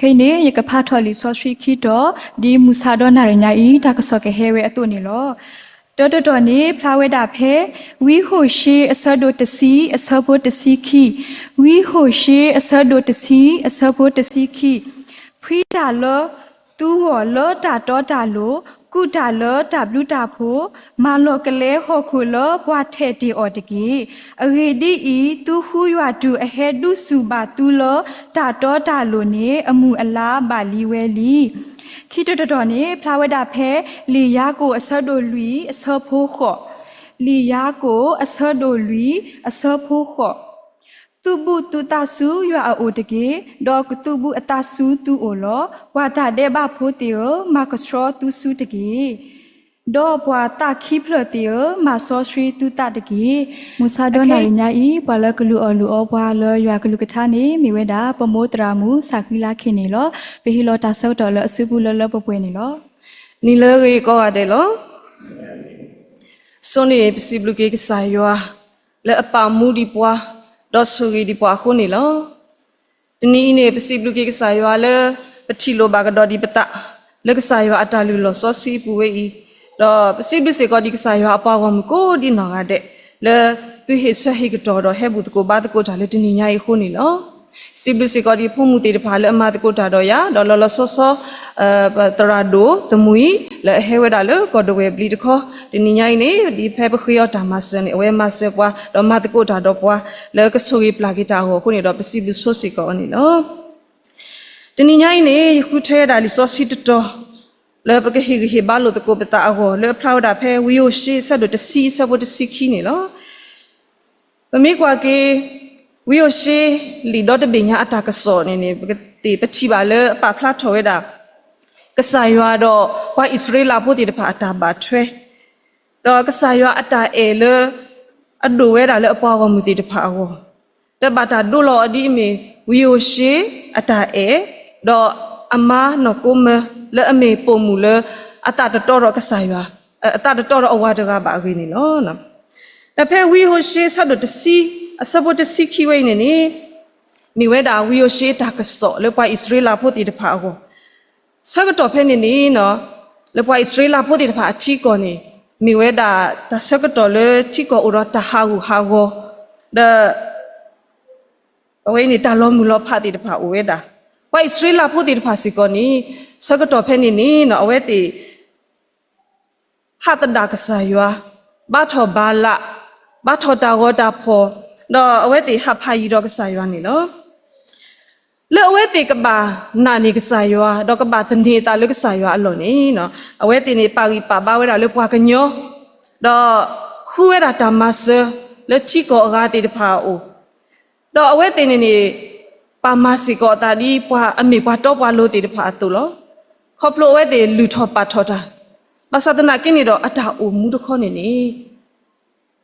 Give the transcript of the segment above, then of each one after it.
အံၤန့ၣ် ယကဖးထီၣ်လံာ်စီဆှံခံတီၤ ဒ်မုၢ်ဆါဒီးနၣ်ရံၣ်ညါအံၤ တၢ်ကစီၣ်ကဟဲဝဲအသိးန့ၣ်လီၤ. တၢတတီၤန့ၣ် ဖျါဝဲဒၣ်ဖဲ ဝံဟိၤၡ့ အဆၢဒိၣ်တဆံ အဆၢဖိတဆံခံ, ဝံဟိၤၡ့ အဆၢဒိၣ်တဆံ အဆၢဖိတဆံခံ, ဖှံတၢ်လၢ သူဂီၢ်လၢတၢ်တီတၢ်လိၤ, ကူၣ်တၢ်လၢတၢ်ဘျုးတၢ်ဖှိၣ်, မၤလီၢ်ကလဲဟီၣ်ခိၣ်လၢပှၤထဲးတ့ၢ်အီၤတက့ၢ်. အဂ့ၢ်ဒ်အံၤ, သုဃုယွၤတူၢ်အဟဲဒုးဆူၣ်ဘၣ်သုလၢတၢ်တီတၢ်လိၤန့ၣ် အမုၢ်အလါဘၣ်လံဝဲလံ. ခံတတီၤန့ၣ် ဖျါဝဲဒၣ်ဖဲ လံာ်ယၤကိာ်အဆၢဒိၣ်လွံၢ်အဆၢဖိဃိး, လံာ်ယၤကိာ်အဆၢဒိၣ်လွံၢ် အဆၢဖိဃိး, သုးဘူးသုသးဆူယွၤအအိၣ်တက့ၢ်, ဒီးကသုးဘူးအသးဆူသုအိၣ်လီၤ. ပှၤတၢ်ဒဲးဘးဖိသ့ၣ်ဧၢ, မၤကဆှီသုစုတက့ၢ်. ဒီးပှၤသးခံဖျၢၣ်သ့ၣ်ဧၢ, မၤစီဆှံသုသးတက့ၢ်. မုၢ်ဆါဒီးနၣ်ရံၣ်ညါအံၤ ပှၤလၢကလုၢ်အီၣ်လုၢ်အီပှၤလၢယွၤကလုၢ်ကထါန့ၣ် မ့ၢ်ဝဲဒၣ် ပမိၢ်သရၣ်မုၣ် ဆၣ်ဃံလါခ့ၣ်န့ၣ်လီၤ. ပဟ့ၣ်လီၤတၢ်ဆၢကတီၢ်လၢအစုပူၤလၢလၢပှဲၤပှဲၤန့ၣ်လီၤ. နံၤလၢအဂ့ၤကိးဂၤဒဲးလီၤ. ဆိန့ၣ် ပစံးဘျုးက့ၤကစၢ်ယွၤ လၢအပာ်မူဒံးပှၤ ဒီးဆိၣ်ဂ့ၤဒံးပှၤအဃိန့ၣ်လီၤ. တနံၤအံၤန့ၣ် ပစံးဘျုးက့ၤကစၢ်ယွၤလၢ ပထံၣ်လိာ်ဘၣ်ကဒီးဒံးပသး လၢကစၢ်ယွၤအတၢ်လုၢ်လီၢ်စီဆှံအပူၤဝဲအံၤ, ဒီးပစံးဘျုးစ့ၢ်ကီးဒံးကစၢ်ယွၤအပှၤဂီၢ်မုၢ်ကိးဒံနီၢ်ဂၤဒဲး လၢသုဟ့ၣ်ဆၢဟ့ၣ်ကတီၢ်ဒီးဟဲဘူၣ်သကိးဘါသကိးတၢ်လၢတနံၤညါအံၤအဃိန့ၣ်လီၤ. စံးဘျုးစ့ၢ်ကီးဒံးဖိမုၣ်သ့ၣ်တဖၣ်လၢအမၤသကိးတၢ်ဒီးယၤ, ဒီးလီၤလီၤဆီဆီ ပသရၣ်ဒိၣ်သမူအံၤ လၢအဟဲဝဲဒၣ်လၢကီၢ်ဒဝဲၢ်ဘျံးတခီ, တနံၤညါအံၤန့ၣ် ဒ်ဖဲပဃ့အီၤတၢ်မၤစၢၤန့ၣ် အဝဲမၤစၢၤပှၤ ဒီးမၤသကိးတၢ်ဒီးပှၤ လၢကဆိၣ်ဂ့ၤပျၢ်က့ၤတၢ်အဂီၢ်အဃိန့ၣ်ဒီး ပစံးဘျုးဆိစ့ၢ်ကီးအီၤန့ၣ်လီၤ. တနံၤညါအံၤန့ၣ် ယဃုထၢဝဲဒၣ်လံာ်စီဆှံတတီၤ လၢပကဟ့ၣ်ဂံၢ်ဟ့ၣ်ဘါလိာ်သကိးပသးအဂီၢ် လၢအဖျါဝဲဒၣ်ဖဲဝံဧိၤၡ့ အဆၢဒိၣ်တဆံ အဆၢဖိတဆံခံန့ၣ်လီၤ. ပမ့ၢ်ကွၢ်က့ၤ ဝံဧိၤၡ့ လံာ်ဒီတဘ့ၣ်ညါအတၢ်ကစီၣ်န့ၣ်န့ၣ် ပကသ့ၣ်ပထံၣ်ဘၣ်လၢအပာ်ဖျါထီၣ်ဝဲဒၣ် ကစၢ်ယွၤဒီးပှၤအံၣ်စရ့လးဖိသ့ၣ်တဖၣ်အတၢ်ဘၣ်ထွဲ ဒီးကစၢ်ယွၤအတၢ်အဲၣ်လၢ အဒိၣ်ဝဲဒၣ်လၢအပှၤဂီၢ်မုၢ်သ့ၣ်တဖၣ်အဂီၢ် လၢဘၣ်တၢ်ဒိလီၤအီၤဒ်အမ့ၢ် ဝံဧိၤၡ့အတၢ်အဲၣ်, ဒီးအမါနီၢ်ကိမၢ လၢအမ့ၢ်ပိာ်မုၣ်လၢ အသးတတီဒီးကစၢ်ယွၤ, အသးတတီဒီးအဝၤတဂၤဘၣ်အဂ့ၢ်န့ၣ်လီၤ. ဒီးဖဲဝံဧိၤၡ့ အဆၢဒိၣ်တဆံ အဆၢဖိတဆံခံဝဲအံၤန့ၣ်န့ၣ် မ့ၢ်ဝဲဒၣ်ဝံဧိၤၡ့တၢ်ကစီၣ်လၢပှၤအံၣ်စရ့လးဖိသ့ၣ်တဖၣ်အဂီၢ် ဆၢကတီၢ်ဖဲန့ၣ်န့ၣ် လၢပှၤအံၣ်စရ့လးဖိသ့ၣ်တဖၣ်အထံကီၢ်န့ၣ် မ့ၢ်ဝဲဒၣ်တၢ်ဆၢကတီၢ်လၢထံကီၢ်အိၣ်ဒီးတၢ်ဟးဂူာ်ဟးဂီၤ, ဒီး အဝဲအံၤန့ၣ် တၢ်လီၤမုၢ်လီၤဖးသ့ၣ်တဖၣ်အိၣ်ဝဲဒၣ်. ပှၤအံၣ်စရ့လးဖိသ့ၣ်တဖၣ်စ့ၢ်ကီးန့ၣ် ဆၢကတီၢ်ဖဲန့ၣ်န့ၣ် အဝဲသ့ၣ် ဟးသဒၣ်ကစၢ်ယွၤ, ဘါထီၣ်ဘၤလး, ဘါထီၣ်တၢ်ဂီၤတၢ်ဖီၣ်, ဒီးအဝဲသ့ၣ်ဟးဖးယံၤဒီးကစၢ်ယွၤန့ၣ်လီၤ. လၢအဝဲသ့ၣ်ကဘၣ်နာ်န့ၢ်ကစၢ်ယွၤ ဒီးကဘၣ်သန့ၤအသးလၢကစၢ်ယွၤအလီၢ်န့ၣ် အဝဲသ့ၣ်န့ၣ် ပာ်ဂံၢ်ပာ်ဘါဝဲဒၣ်လၢပှၤကညီ, ဒီးဃုဝဲဒၣ်တၢ်မၤစၢၤလၢထံကီၢ်အဂၤသ့ၣ်တဖၣ်အအိၣ်, ဒီးအဝဲသ့ၣ်န့ၣ်န့ၣ် ပာ်မၤစ့ၢ်ကီးအသးဒ်ပှၤအမ့ၢ်ပှၤတီပှၤလိၤသ့ၣ်တဖၣ်အသိးလီၤ. ခီဖျိအဝဲသ့ၣ်လုၢ်ထီၣ်ပာ်ထီၣ်တၢ်, ဘၣ်ဆၣ်သနာ်က့န့ၣ်ဒီး အတၢ်အိၣ်မူတခီန့ၣ်န့ၣ်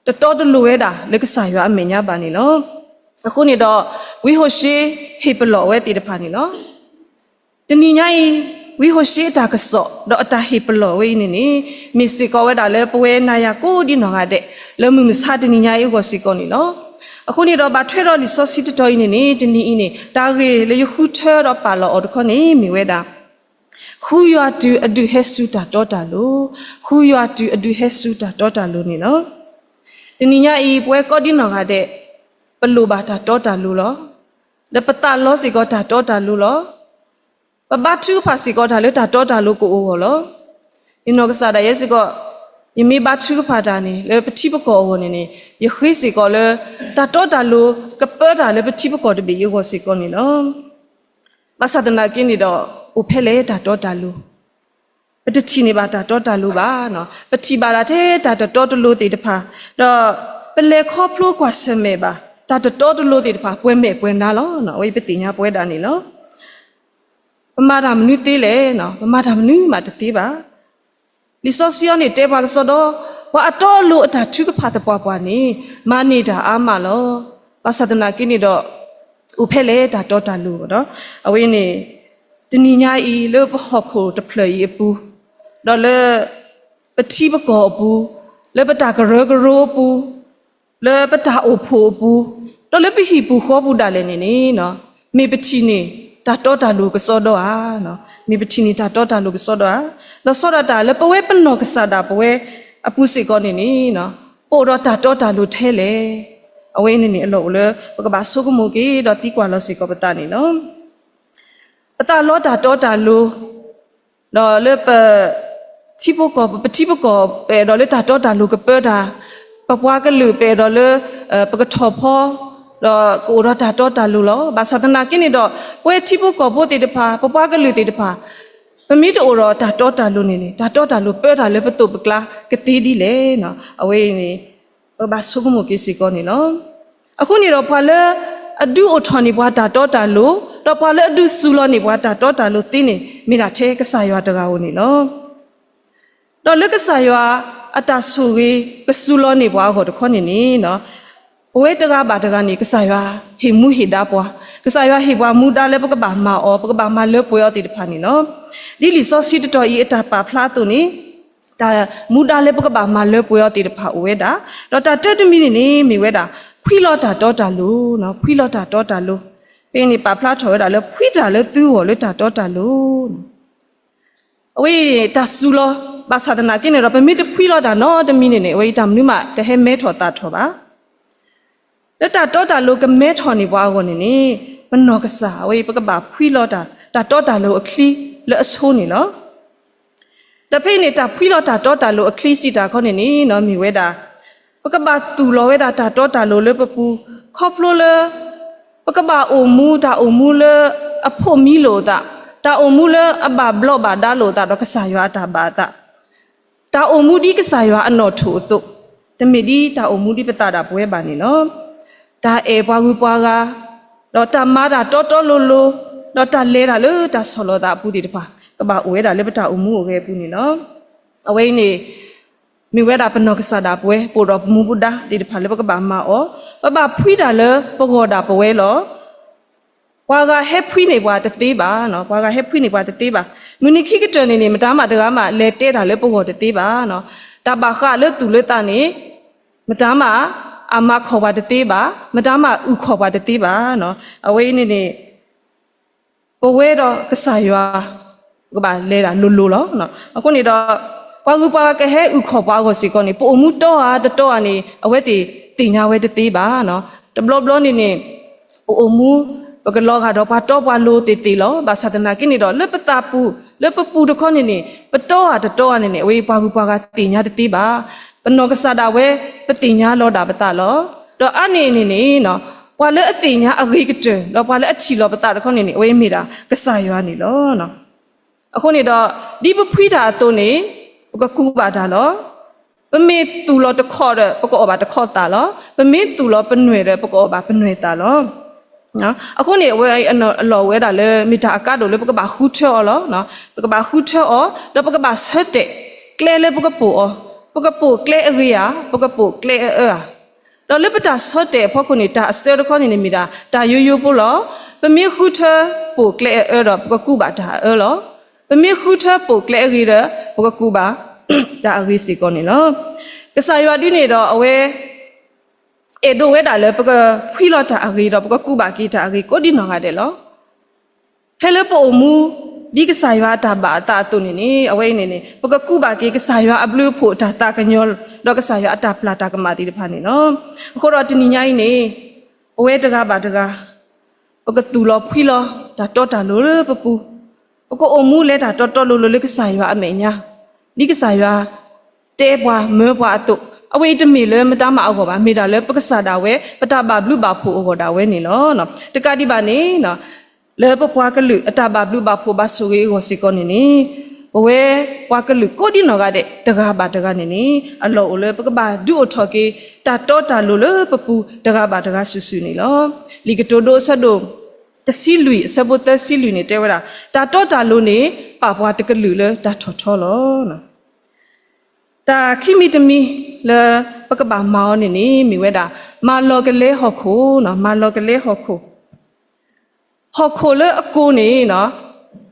တတီတလိၤဝဲဒၣ်လၢကစၢ်ယွၤအမဲာ်ညါဘၣ်န့ၣ်လီၤ. အဃိန့ၣ်ဒီး ဝံဟိၤၡ့ဟ့ၣ်ပလီၢ်အဝဲသ့ၣ်တဖၣ်န့ၣ်လီၤ. တနံၤညါအံၤ ဝံဟိၤၡ့အတၢ်ကစီၣ် ဒီးအတၢ်ဟ့ၣ်ပလီၢ်ဝဲအံၤန့ၣ်န့ၣ် မ့ၢ်စ့ၢ်ကီးဝဲဒၣ်လၢပဝဲနၤယၤကိးဒံနီၢ်ဂၤဒဲး လၢမုၢ်မဆါတနံၤညါအံၤအဂီၢ်စ့ၢ်ကီးန့ၣ်လီၤ. အဃိန့ၣ်ဒီးဘၣ်ထွဲဒီးလံာ်စီဆှံတတီၤအံၤန့ၣ်န့ၣ် တနံၤအံၤန့ၣ် တၢ်ဂ့ၢ်လၢယဃုထၢဒီးပာ်လီၤအီၤတခီန့ၣ် မ့ၢ်ဝဲဒၣ် ဃုယွၤတုၤအဒုးဟဲစူၤတၢ်တီတၢ်လိၤ, ဃုယွၤတုၤအဒုးဟဲစူၤတၢ်တီတၢ်လိၤန့ၣ်လီၤ. တနံၤညါအံၤ ပဝဲကိးဒံနီၢ်ဂၤဒဲး ပလိၣ်ဘၣ်တၢ်တီတၢ်လိၤလီၤ. ဒီးပသးလီစ့ၢ်ကီးတၢ်တီတၢ်လိၤလီၤ. ပဘါထုကဖၣ်စ့ၢ်ကီးတၢ်လၢတၢ်တီတၢ်လိၤကအိၣ်အဂီၢ်လီၤ. ယနီၢ်ကစၢ်ဒၣ်ယဲစ့ၢ်ကီး ယမ့ၢ်ဘါထုကဖၣ်တၢ်န့ၣ် လၢပထံပကီၢ်အဂီၢ်န့ၣ်န့ၣ် ယဃ့စ့ၢ်ကီးလၢ တၢ်တီတၢ်လိၤကပၢတၢ်လၢပထံပကီၢ်တဘ့ၣ်အံၤအဂီၢ်စ့ၢ်ကီးန့ၣ်လီၤ. ဘၣ်ဆၣ်သနာ်က့န့ၣ်ဒီး အိၣ်ဖဲလဲၣ်တၢ်တီတၢ်လိၤ, ပတထံၣ်န့ၢ်ဘၣ်တၢ်တီတၢ်လိၤဘၣ်. ပထံၣ်ဘၣ်ဒၣ်ထဲတၢ်တတီတလိၤသ့ၣ်တဖၣ်, ဒီးပလဲၤခီဖျိကွၢ်ဆၢၣ်မဲာ်ဘၣ် တၢ်တတီတလိၤသ့ၣ်တဖၣ် ပှဲၤမဲာ်ပှဲၤနါလီၤ. အဝဲအံၤပသ့ၣ်ညါပဝဲဒၣ်န့ၣ်လီၤ. ပမၤတၢ်မနုၤသ့လဲၣ်, ပမၤတၢ်မနုၤမးတသ့ဘၣ်. လံာ်စီဆှံအံၤန့ၣ်တဲပှၤကစီဒီ, ပှၤအတီအလိၤအတၢ်ထုကဖၣ်သပှၢ်ပှၢ်န့ၣ် မၤန့ၢ်တၢ်အါမးလီၤ. ဘၣ်ဆၣ်သနာ်က့န့ၣ်ဒီး အိၣ်ဖဲလဲၣ်တၢ်တီတၢ်လိၤဒီး အဝဲန့ၣ် တနံၤညါအံၤလၢပဟီၣ်ခိၣ်တဖျၢၣ်အံၤအပူၤ, ဒီးလၢ ပထံပကီၢ်အပူၤ, လၢပတၢ်ကရၢကရိအပူၤ, လၢပတၢ်အိၣ်ဖှိၣ်အပူၤ, ဒီးလၢပဟံၣ်ပူၤဃီပူၤဒၣ်လဲာ်န့ၣ်န့ၣ် မ့ၢ်ပထံၣ်န့ၢ် တၢ်တီတၢ်လိၤကစီဒီဧါ, မ့ၢ်ပထံၣ်န့ၢ်တၢ်တီတၢ်လိၤကစီဒီဧါ, ဒီးစီၤဒၣ်တၢ်လၢပဝဲပနီၢ်ကစၢ်ဒၣ်ပဝဲအပူၤစ့ၢ်ကီးန့ၣ်န့ၣ်, ပအိၣ်ဒီးတၢ်တီတၢ်လိၤထဲလဲၣ်. အဝဲအံၤန့ၣ်န့ၣ် အလီၢ်အိၣ်လၢပကဘၣ်ဆိကမိၣ်က့ၤ ဒီးသံကွၢ်လီၤစ့ၢ်ကီးပသးန့ၣ်လီၤ. ပသးလီတၢ်တီတၢ်လိၤ, ဒီးလၢပ ထံဖိကီၢ် ပထံဖိကီၢ် ပအဲၣ်ဒိးလၢတၢ်တီတၢ်လိၤကပၢတၢ်, ပပှၤကလုာ်ပအဲၣ်ဒိးလၢ ပကထီၣ်ဖီ, ဒီးကအိၣ်ဒီးတၢ်တီတၢ်လိၤလီၤ. ဘၣ်ဆၣ်သနာ်က့န့ၣ်ဒီး ပဝဲထံဖိကီၢ်ဖိသ့ၣ်တဖၣ် ပပှၤကလုာ်သ့ၣ်တဖၣ် ပမ့ၢ်တအိၣ်ဒီးတၢ်တီတၢ်လိၤန့ၣ်န့ၣ် တၢ်တီတၢ်လိၤပၢတၢ်လၢပသိးပကျါကသ့ဒ်လဲၣ်. အဝဲအံၤန့ၣ် ပဘၣ်ဆိကမိၣ်က့ၤစ့ၢ်ကီးန့ၣ်လီၤ. အဃိန့ၣ်ဒီးပှၤလၢအဒုးအိၣ်ထီၣ်န့ၢ်ပှၤတၢ်တီတၢ်လိၤ, ဒီးပှၤလၢအဒုးစူၤလီၤန့ၢ်ပှၤတၢ်တီတၢ်လိၤသ့န့ၣ် မ့ၢ်ဒၣ်ထဲကစၢ်ယွၤတဂၤဧိၤန့ၣ်လီၤ. ဒီးလၢကစၢ်ယွၤအတၢ်ဆိၣ်ဂ့ၤကစူၤလီၤန့ၢ်ပှၤအဂီၢ်တခီန့ၣ်န့ၣ်, ပဝဲတဂၤဘၣ်တဂၤန့ၣ် ကစၢ်ယွၤဟ့ၣ်မူဟ့ၣ်ဒါပှၤ, ကစၢ်ယွၤဟ့ၣ်ပှၤမူဒါလၢပကဘၣ်မၤအီၤ ပကဘၣ်မၤလၢပှဲၤအီၤသ့ၣ်တဖၣ်န့ၣ်လီၤ. ဒ်လံာ်စီဆှံတတီၢ်အံၤအတၢ်ပာ်ဖျါအသိးန့ၣ် တၢ်မူဒါလၢပကဘၣ်မၤလၢပှဲၤအီၤသ့ၣ်တဖၣ်အိၣ်ဝဲဒၣ်, ဒီးတၢ်တၢတမံၤန့ၣ်န့ၣ် မ့ၢ်ဝဲဒၣ် ဖှံလီၤတၢ်တီတၢ်လိၤ, ဖှံလီၤတၢ်တီတၢ်လိၤ, ဖဲန့ၣ်ပာ်ဖျါထီၣ်ဝဲဒၣ်လၢ ဖှံတၢ်လၢသုဂီၢ်လၢတၢ်တီတၢ်လိၤ အဝဲအံၤန့ၣ် တၢ်စူၤလီၤ, ဘၣ်ဆၣ်သနာ်က့န့ၣ်ဒီး ပမ့ၢ်တဖှံလီၤတၢ်နီတမံၤန့ၣ်န့ၣ် အဝဲအံၤတၢ်မနုၤမးတဟဲမဲထီၣ်သၣ်ထီၣ်ဘၣ်. လၢတၢ်တီတၢ်လိၤကမဲထီၣ်န့ၢ်ပှၤအဂီၢ်န့ၣ်န့ၣ် ပနီၢ်ကစၢ် အဝဲအံၤ ပကဘၣ်ဖှံလီၤတၢ် တၢ်တီတၢ်လိၤအချံလၢအဆိန့ၣ်လီၤ. ဒီးဖဲအံၤန့ၣ် တၢ်ဖှံလီၤတၢ်တီတၢ်လိၤအချံစံးတၢ်ခီန့ၣ်န့ၣ် မ့ၢ်ဝဲဒၣ် ပကဘၣ်သူၣ်လီၤဝဲဒၣ်တၢ်တီတၢ်လိၤလၢပပူၤ ခီဖျိလၢ ပကဘၣ်အိၣ်မူတၢ်အိၣ်မူလၢအဖိးမံလိာ်အသး, တၢ်အိၣ်မူလၢအဘၣ်ဘျီးဘၣ်ဒါလိာ်အသးဒီးကစၢ်ယွၤအတၢ်ဘၣ်အသး, တၢ်အိၣ်မူဒ်ကစၢ်ယွၤအနီၣ်ထိၣ်အသိး, တမ့ၢ်ဒ်တၢ်အိၣ်မူဒ်ပသးဒၣ်ပဝဲဘၣ်န့ၣ်လီၤ. တၢ်အဲၣ်ပှၤဂုၤပှၤဂၤ, ဒီးတၢ်မၤတၢ်တီတီလိၤလိၤ, ဒီးတၢ်လဲၤတၢ်လၢတၢ်ဆီၣ်လီၤသးအပူၤသ့ၣ်တဖၣ် ကဘၣ်အိၣ်ဝဲဒၣ်လၢပတၢ်အိၣ်မူအိၣ်ဂဲၤအပူၤန့ၣ်လီၤ. အဝဲအံၤန့ၣ် မ့ၢ်ဝဲဒၣ်ပနီၢ်ကစၢ်ဒၣ်ပဝဲ ပအိၣ်ဒီးပမူပဒါသ့ၣ်တဖၣ်လၢပကဘၣ်မၤအီၤ, ပဘၣ်ဖှံတၢ်လၢပဂီၢ်ဒၣ်ပဝဲလီၤ. ပှၤဂၤဟဲဖှံန့ၢ်ပှၤတသ့ဘၣ်, ပှၤဂၤဟဲဖှံန့ၢ်ပှၤတသ့ဘၣ်. မုၢ်နံၤခံကတၢၢ်န့ၣ်န့ၣ် မတၤမးတဂၤမးလဲၤတဲတၢ်လၢပဂီၢ်တသ့ဘၣ်. တၢ်ဘၣ်ဃးလၢသူၣ်လၢသးန့ၣ် မတၤမးအမၤခီၣ်ပှၤတသ့ဘၣ်, မတၤမးအုၣ်ခီၣ်ပှၤတသ့ဘၣ်. အဝဲအံၤန့ၣ်န့ၣ် ပဝဲဒီးကစၢ်ယွၤ ပကဘၣ်လဲၤတၢ်လိၤလိၤလီၤ. အဃိန့ၣ်ဒီး ပှၤဂုၤပှၤဂၤကဟဲအုၣ်ခီၣ်ပှၤအဂီၢ်စ့ၢ်ကီးန့ၣ် ပအိၣ်မူတီဧါတတီဧါန့ၣ် အဝဲသ့ၣ်သ့ၣ်ညါဝဲတသ့ဘၣ်. တဘျီဘျီန့ၣ်န့ၣ် ပအိၣ်မူ ပကလီၤဂာ်ဒီးပှၤတီပှၤလိၤသ့ၣ်သ့ၣ်လီၤ. ဘၣ်ဆၣ်သနာ်က့န့ၣ်ဒီး လၢပသးပူၤ လၢပပူၤတခီန့ၣ်န့ၣ် ပတီဧါတတီဧါန့ၣ်န့ၣ် အဝဲပှၤဂုၤပှၤဂၤသ့ၣ်ညါတသ့ဘၣ်. ပနီၢ်ကစၢ်ဒၣ်ဝဲ ပသ့ၣ်ညါလီၤဒၣ်ပသးလီၤ. ဒီးအါန့ၢ်န့ၣ်န့ၣ် ပှၤလၢအသ့ၣ်ညါအဂ့ၤကတၢၢ် ဒီးပှၤလၢအထံၣ်လီၤပသးတခီန့ၣ်န့ၣ် အဝဲမ့ၢ်ဒၣ်ကစၢ်ယွၤန့ၣ်လီၤ. အဃိန့ၣ်ဒီး ဒ်ပဖှံတၢ်အသိးန့ၣ် ပကကူးဘၣ်တၢ်လီၤ. ပမ့ၢ်သူၣ်လီၤတခီဒီး ပကအီၣ်ဘၣ်တခီသၣ်လီၤ. ပမ့ၢ်သူၣ်လီၤပနွဲၢ်ဒီး ပကအီၣ်ဘၣ်ပနွဲၢ်သၣ်လီၤ. အဃိန့ၣ် အဝဲအလီၢ်ဝဲဒၣ်လၢ မ့ၢ်တၢ်အကါဒိၣ်လၢပကဘၣ်ဃုထၢအီၤလီၤ. ပကဘၣ်ဃုထၢအီၤ ဒီးပကဘၣ်ဆၢတဲာ် ကျဲလၢပကပိာ်အီၤ, ပကပိာ်ကျဲအဂ့ၤဧါ, ပကပိာ်ကျဲအအၢဧါ. ဒီးလၢပတၢ်ဆၢတဲာ်အဖီခိၣ်န့ၣ် တၢ်အဆၢတခီန့ၣ်န့ၣ်မ့ၢ်ဒၣ် တၢ်ယိယိဖိလီၤ. ပမ့ၢ်ဃုထၢပိာ်ကျဲအအၢဒီး ပကကူးဘၣ်တၢ်အအၢလီၤ. ပမ့ၢ်ဃုထၢပိာ်ကျဲအဂ့ၤဒီး ပကကူးဘၣ်တၢ်အဂ့ၤစ့ၢ်ကီးန့ၣ်လီၤ. ကစၢ်ယွၤဒ်န့ၣ်ဒီးအဝဲ အဲၣ်ဒိးဝဲဒၣ်လၢပကဖှံလီၤတၢ်အဂ့ၤဒီး ပကကူးဘၣ်က့ၤတၢ်အဂ့ၤကိးဒံနီၢ်ဂၤဒဲးလီၤ. ဖဲလၢပအိၣ်မူ ဒ်ကစၢ်ယွၤအတၢ်ဘၣ်အသးအသိးန့ၣ်န့ၣ် အဝဲအံၤန့ၣ်န့ၣ် ပကကူးဘၣ်က့ၤကစၢ်ယွၤအဘျုးအဖှိၣ်အတၢ်သးကညီၤ ဒီးကစၢ်ယွၤအတၢ်ပျၢ်တၢ်ကမၣ်သ့ၣ်တဖၣ်န့ၣ်လီၤ. အဃိဒီးတနံၤညါအံၤန့ၣ် ပဝဲတဂၤဘၣ်တဂၤ ပကသူၣ်လီၤဖှံလီၤတၢ်တီတၢ်လိၤလၢပပူၤ, ပကအိၣ်မူလဲၤတၢ်တီတီလိၤလိၤလၢကစၢ်ယွၤအမဲာ်ညါ, ဒ်ကစၢ်ယွၤ တဲပှၤမၢပှၤအသိး, အဝဲအံၤတမ့ၢ်လၢမတၤမးအဂီၢ်ဘၣ်, မ့ၢ်ဒၣ်လၢပကစၢ်ဒၣ်ဝဲ ပတၢ်ဘၣ်ဘျုးဘၣ်ဖှိၣ်အဂီၢ်ဒၣ်ဝဲန့ၣ်လီၤ. တကးဒံးဘၣ်န့ၣ် လၢပပှၤကလုာ်အတၢ်ဘၣ်ဘျုးဘၣ်ဖှိၣ်ဘၣ်ဆိၣ်ဂ့ၤအဂီၢ်စ့ၢ်ကီးန့ၣ်န့ၣ် ပဝဲပှၤကလုာ်ကိးဒံနီၢ်ဂၤဒဲး တဂၤဘၣ်တဂၤန့ၣ်န့ၣ် အလီၢ်အိၣ်လၢပကဘၣ်ဒုးအိၣ်ထီၣ်က့ၤ တၢ်တီတၢ်လိၤလၢပပူၤ တဂၤဘၣ်တဂၤစုာ်စုာ်န့ၣ်လီၤ. လံာ်ကတိၤဒိအဆၢဒိၣ် တဆံလွံၢ် အဆၢဖိသၢဆံလွံၢ်န့ၣ် တဲဝဲဒၣ် တၢ်တီတၢ်လိၤန့ၣ် ပာ်ပှၤတကလုာ်လၢတၢ်ထီၣ်ထီလီၤ. တၢ်ခံမံၤတမံၤလၢပကဘၣ်မၤအီၤန့ၣ်န့ၣ် မ့ၢ်ဝဲဒၣ် မၤလီၤကလဲဟီၣ်ခိၣ်, မၤလီၤကလဲဟီၣ်ခိၣ်. ဟီၣ်ခိၣ်လၢအကိၤန့ၣ်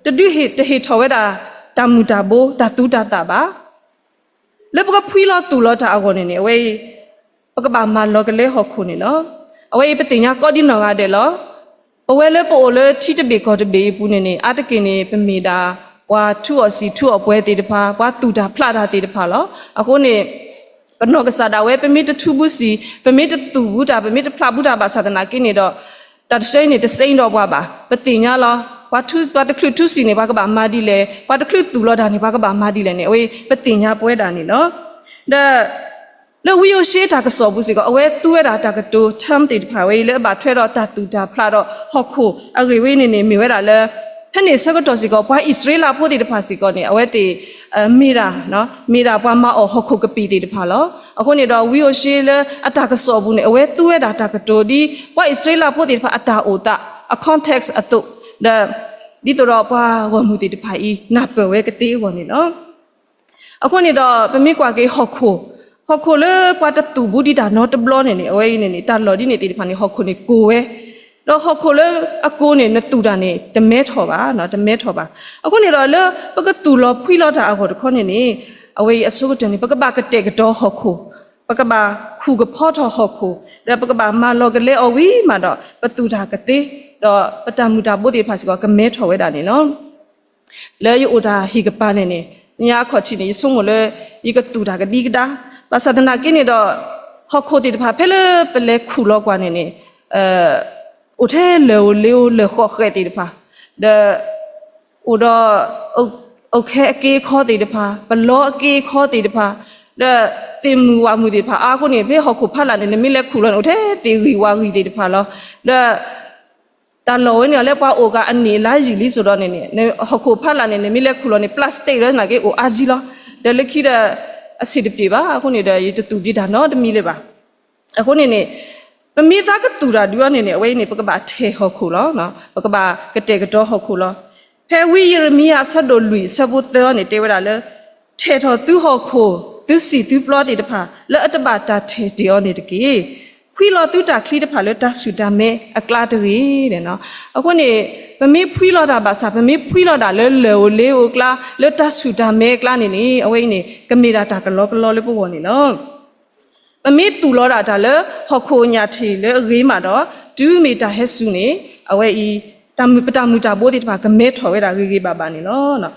တဒုးတဟ့ၣ်ထီၣ်ဝဲဒၣ် တၢ်မုၢ်တၢ်ဘိ တၢ်သူတၢ်သၣ်ဘၣ်. လၢပကဖှံလီၤသူၣ်လီၤတၢ်အဂီၢ်န့ၣ်န့ၣ် အဝဲအံၤ ပကဘၣ်မၤလီၤကလဲဟီၣ်ခိၣ်န့ၣ်လီၤ. အဝဲအံၤပသ့ၣ်ညါကိးဒံနီၢ်ဂၤဒဲးလီၤ. ပဝဲလၢပအိၣ်လၢထံတဘ့ၣ်ကီၢ်တဘ့ၣ်အံၤပူၤန့ၣ်န့ၣ် အါတက့ၢ်န့ၣ် ပမ့ၢ်ဒၣ်ပှၤထူးအီၣ်စံၣ်ထူးအီၣ်ပှဲၤသ့ၣ်တဖၣ်, ပှၤသူၣ်တၢ်ဖျးတၢ်သ့ၣ်တဖၣ်လီၤ. အဃိန့ၣ် ပနီၢ်ကစၢ်ဒၣ်ဝဲ ပမ့ၢ်တထူးဘူးစံၣ်, ပမ့ၢ်တသူၣ်ဘူးတၢ်, ပမ့ၢ်တဖျးဘူးတၢ်ဘၣ်ဆၣ်သနာ်က့န့ၣ်ဒီး တၢ်တဆၢအံၤန့ၣ် တစ့ဒီးပှၤဘၣ်. ပသ့ၣ်ညါလီၤ. ပှၤထူး, ပှၤတချုးထူးစံၣ်န့ၣ် ပှၤကဘၣ်မၤဒ်လဲၣ်, ပှၤတချုးသူၣ်လီၤတၢ်န့ၣ် ပှၤကဘၣ်မၤဒ်လဲၣ်န့ၣ် အဝဲအံၤ ပသ့ၣ်ညါပဝဲဒၣ်န့ၣ်လီၤ. ဒီး လၢဝံဧိၤၡ့တၢ်ကစီၣ်ပူၤစ့ၢ်ကီး အဝဲသူဝဲဒၣ်တၢ်ကတိၤ term သ့ၣ်တဖၣ်ဝဲအံၤ လၢအဘၣ်ထွဲဒီးတၢ်သူၣ်တၢ်ဖျးဒီးဟီၣ်ခိၣ်အဂ့ၢ်ဝဲအံၤန့ၣ်န့ၣ် မ့ၢ်ဝဲဒၣ်လၢ ဖဲန့ၣ်ဆၢကတီၢ်စ့ၢ်ကီး ပှၤအံၣ်စရ့လးဖိသ့ၣ်တဖၣ်စ့ၢ်ကီးန့ၣ် အဝဲသ့ၣ် မ့ၢ်ဒၣ် မ့ၢ်ဒၣ်ပှၤမၤအီၣ်ဟီၣ်ခိၣ်ကပံာ်သ့ၣ်တဖၣ်လီၤ. အဃိန့ၣ်ဒီး ဝံဧိၤၡ့လၢအတၢ်ကစီၣ်အပူၤန့ၣ် အဝဲသူဝဲဒၣ်တၢ်ကတိၤဒ် ပှၤအံၣ်စရ့လးဖိသ့ၣ်တဖၣ်အတၢ်အိၣ်သး အ context အသိး, ဒီး ဒ်သိးဒီးပှၤဂီၢ်မုၢ်သ့ၣ်တဖၣ်အံၤ နၢ်ပၢၢ်ဝဲကသ့အဂီၢ်န့ၣ်လီၤ. အဃိန့ၣ်ဒီး ပမ့ၢ်ကွၢ်က့ၤဟီၣ်ခိၣ်, ဟီၣ်ခိၣ်လၢပှၤတသူၣ်ဘူးဒံးတၢ်နီတဘျီန့ၣ်န့ၣ် အဝဲအံၤန့ၣ်န့ၣ် တၢ်လီၢ်ဒ်န့ၣ်သ့ၣ်တဖၣ်န့ၣ် ဟီၣ်ခိၣ်န့ၣ်ကိၤဝဲ, ဒီးဟီၣ်ခိၣ်လၢအကိၤန့ၣ် နသူၣ်တၢ်န့ၣ် တမဲထီၣ်ဘၣ်, တမဲထီၣ်ဘၣ်. အဃိန့ၣ်ဒီး လၢပကသူၣ်လီၤဖှံလီၤတၢ်အဂီၢ်တခီန့ၣ်န့ၣ် အဝဲအံၤအဆိကတၢၢ်န့ၣ် ပကဘၣ်ကတဲာ်ကတီၤဟီၣ်ခိၣ်, ပကဘၣ်ခူၣ်ကဖီထီၣ်ဟီၣ်ခိၣ်, ဒီးပကဘၣ်မၤလီၤကလဲအီၤဝံၤမးဒီး ပသူၣ်တၢ်ကသ့, ဒီးပတၢ်မုၢ်တၢ်ဘိသ့ၣ်တဖၣ်စ့ၢ်ကီး ကမဲထီၣ်ဝဲဒၣ်န့ၣ်လီၤ. လၢယအိၣ်တၢ်ဟ့ၣ်ကပၤန့ၣ်န့ၣ် ညါအခီၣ်ထံးန့ၣ် ယဆိကမိၣ်လၢ ယကသူၣ်တၢ်ကဒံကဒါ, ဘၣ်ဆၣ်သနာ်က့န့ၣ်ဒီး ဟီၣ်ခိၣ်သ့ၣ်တဖၣ် ဖဲလၢပလဲၤခူၣ်လီၤကွၢ်န့ၣ်န့ၣ် အိၣ်ထဲလၢၢ်ဧိၤလ့ဧိၤ လၢၢ်ဃီၣ်ဃဲးသ့ၣ်တဖၣ်, ဒီး အိၣ်ဒီး အိၣ်ခဲအက့အခီသ့ၣ်တဖၣ်, ပလီအက့အခီသ့ၣ်တဖၣ်, ဒီးသ့ၣ်မုၣ်ဝးမုၣ်သ့ၣ်တဖၣ်အါအဃိန့ၣ် ဖဲဟီၣ်ခိၣ်ဖးလၢ်န့ၣ် နမ့ၢ်လဲၤခူၣ်လီၤန့ၣ် အိၣ်ထဲသ့ၣ်ဂံၢ်ဝးဂံၢ်သ့ၣ်တဖၣ်လီၤ. ဒီး တၢ်လီၢ်ဝဲန့ၣ်လၢပှၤအိၣ်ကးအနံၣ်အလါယံာ်လံစိၤဒီးန့ၣ်န့ၣ် ဟီၣ်ခိၣ်ဖးလၢ်န့ၣ် နမ့ၢ်လဲၤခူၣ်လီၤန့ၣ် plastic လၢသနာ်က့အိၣ်အါကံလီၤ. ဒီးလၢခံဒီး အဆင်တပြေဘၣ်အဃိန့ၣ်ဒီး ယတသူၣ်ဘၣ်တၢ်နီတမံၤလၢၤဘၣ်. အဃိန့ၣ်န့ၣ် ပမ့ၢ်သးကသူၣ်တၢ်ဒုးအီၤန့ၣ်န့ၣ် အဝဲအံၤန့ၣ် ပကဘၣ်ထဲးဟီၣ်ခိၣ်လီၤ. ပကဘၣ်ကတဲာ်ကတီၤဟီၣ်ခိၣ်လီၤ. ဖဲဝံယံးရမံယၤအဆၢဒိၣ်လွံၢ်အဆၢဖိသၢအံၤန့ၣ် တဲဝဲဒၣ်လၢ ထဲးထီၣ်သုဟီၣ်ခိၣ် သုစံၣ်သုပျီသ့ၣ်တဖၣ် လၢအတဘၣ်တၢ်ထဲးတ့ၢ်အီၤန့ၣ်တက့ၢ်. ဖှံလီၤသုတၢ်ချံတဖၣ်လၢတၢ်ဆူၣ်တၢ်မဲအကျါတဂ့ၤ. အဃိန့ၣ် ပမ့ၢ်ဖှံလီၤတၢ်ဘၣ်ဆၣ် ပမ့ၢ်ဖှံလီၤဒၣ်လၢလၢၢ်ဧိၤလ့ဧိၤအကျါ လၢတၢ်ဆူၣ်တၢ်မဲအကျါန့ၣ်န့ၣ် အဝဲအံၤန့ၣ် ကမ့ၢ်ဒၣ်တၢ်ကလီကလီလၢပဂီၢ်န့ၣ်လီၤ. ပမ့ၢ်သူၣ်လီၤဒၣ်တၢ်လၢဟီၣ်ခိၣ်ညၣ်ထံၣ်လၢအဂ့ၤမးဒီး တုၤမ့ၢ်တၢ်ဟဲစူၤန့ၣ် အဝဲအံၤ တၢ်မုၢ် ပတၢ်မုၢ်တၢ်ဘိသ့ၣ်တဖၣ် ကမဲထီၣ်ဝဲဒၣ်ဂ့ၤဂ့ၤဘၣ်ဘၣ်န့ၣ်လီၤ.